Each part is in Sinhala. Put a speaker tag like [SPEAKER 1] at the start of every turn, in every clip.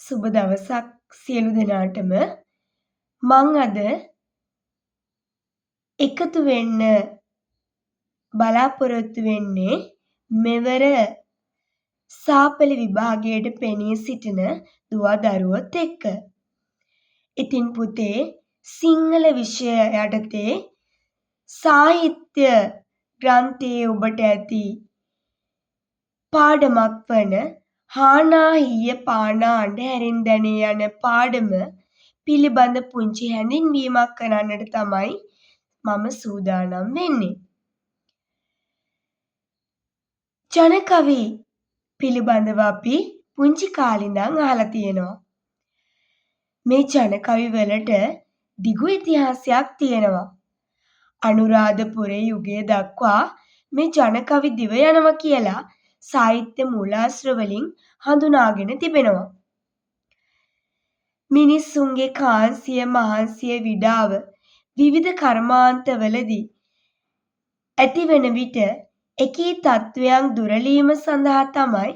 [SPEAKER 1] සුබ දවසක් සියලු දෙනාටම. මං අද එකතු වෙන්න බලාපොරොත්තු වෙන්නේ මෙවර සාපල විභාගයට පෙනී සිටින දුවා දරුවොත් එක්ක. ඉතින් පුතේ, සිංහල විෂය යටතේ සාහිත්‍ය ග්‍රන්ථයේ ඔබට ඇති පාඩමක් වන හානා හීය පානා අඬහැරෙන් දැනේ යන පාඩම පිළිබඳ පුංචි හැඳින්වීමක් කරන්නට තමයි මම සූදානම් වෙන්නේ. ජනකවි පිළිබඳව අපි පුංචි කාලේ ඉඳන් අහලා තියෙනවා. මේ ජනකවි වලට දිගු ඉතිහාසයක් තියෙනවා. අනුරාධපුර යුගය දක්වා මේ ජනකවි දිව යනවා කියලා සාහිත්‍ය මූලාශ්‍ර වලින් හඳුනාගෙන තිබෙනවා. මිනිස්සුන්ගේ කාන්සිය මහන්සිය විඩාව විවිධ කර්මාන්තවලදී ඇතිවන විට එකී තත්ත්වයන් දුරලීම සඳහා තමයි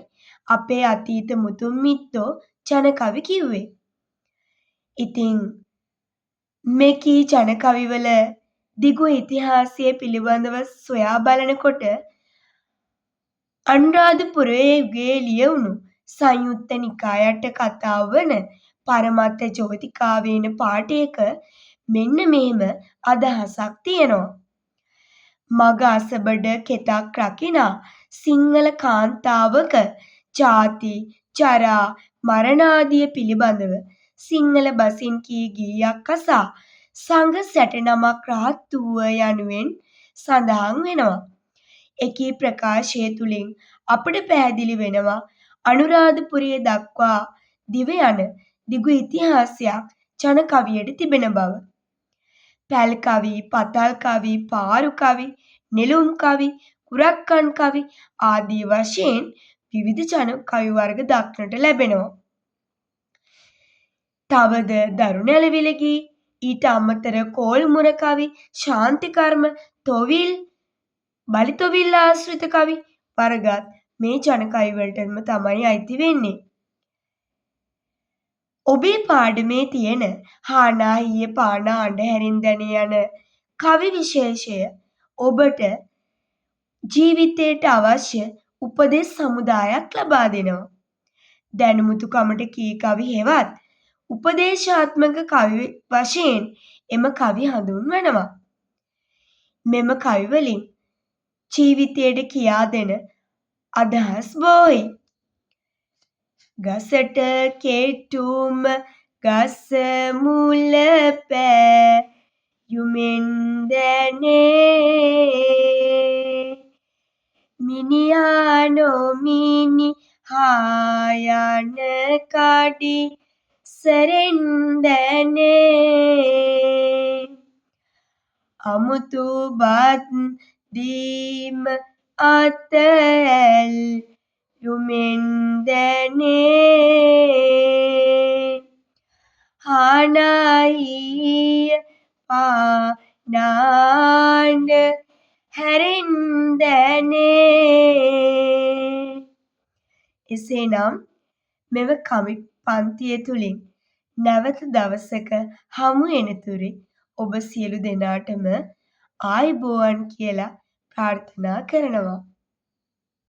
[SPEAKER 1] අපේ අතීත මුතුන් මිත්තෝ ජනකවි කිව්වේ. ඉතින් මෙකී ජනකවිවල දිගු ඉතිහාසය පිළිබඳව සොයා බලනකොට අනුරාධපුරයේ යුගයේ ලියවුණු සංයුත්ත නිකායට කතාව වන පරමත්ත ජෝතිකාවේන පාඨයක මෙන්න මෙහෙම අදහසක් තියෙනවා. මග අසබඩ කෙතක් රකිනා සිංහල කාන්තාවක ජාති, ජරා, මරණාදිය පිළිබඳව සිංහල බසින් කී ගීයක් අසා සඟ සැටනමක් රහත් වූව යනුවෙන් සඳහන් වෙනවා. එකී ප්‍රකාශය තුළින් අපට පැහැදිලි වෙනවා අනුරාධපුරය දක්වා දිව යන දිගු ඉතිහාසයක් ජන කවියට තිබෙන බව. පැල් කවි, පතල් කවි, පාරු කවි, නෙළුම් කවි, කුරක්කන් කවි ආදී වශයෙන් විවිධ ජන කවි වර්ග දක්නට ලැබෙනවා. තවද දරු නැලවිලි ගී, ඊට අමතර කෝල් මුර කවි, ශාන්ති කර්ම, තොවිල්, බලි තොවිල් ආශ්‍රිත කවි වර්ගත් මේ ජන කවි වලටම තමයි අයිති වෙන්නේ. ඔබේ පාඩමේ තියෙන හානා හීය පානා අඬහැරින් දැනේ යන කවි විශේෂය ඔබට ජීවිතයට අවශ්‍ය උපදෙස් සමුදායක් ලබා දෙනවා. දැනුමුතුකමට කී කවි හෙවත් උපදේශාත්මක කවි වශයෙන් එම කවි හඳුන්වනවා. මෙම කවි වලින් ජීවිතයට කියා දෙන අදහස් බොහෝයි. ගසට කෙටුම ගස මුල පෑයුමෙන් දැනේ, මිනිහා නොමිනිහා යන කඩි සරෙන් දැනේ, අමුතු බත් දීම අත ඇල්ලුමෙන් දැනේ, හානා හීය පානා අඬහැරෙන් දැනේ. එසේනම් මෙම කවි පන්තිය තුළින් නැවත දවසක හමු වෙනතුරු ඔබ සියලු දෙනාටම ආයුබෝවන් කියලා ප්‍රාර්ථනා කරනවා.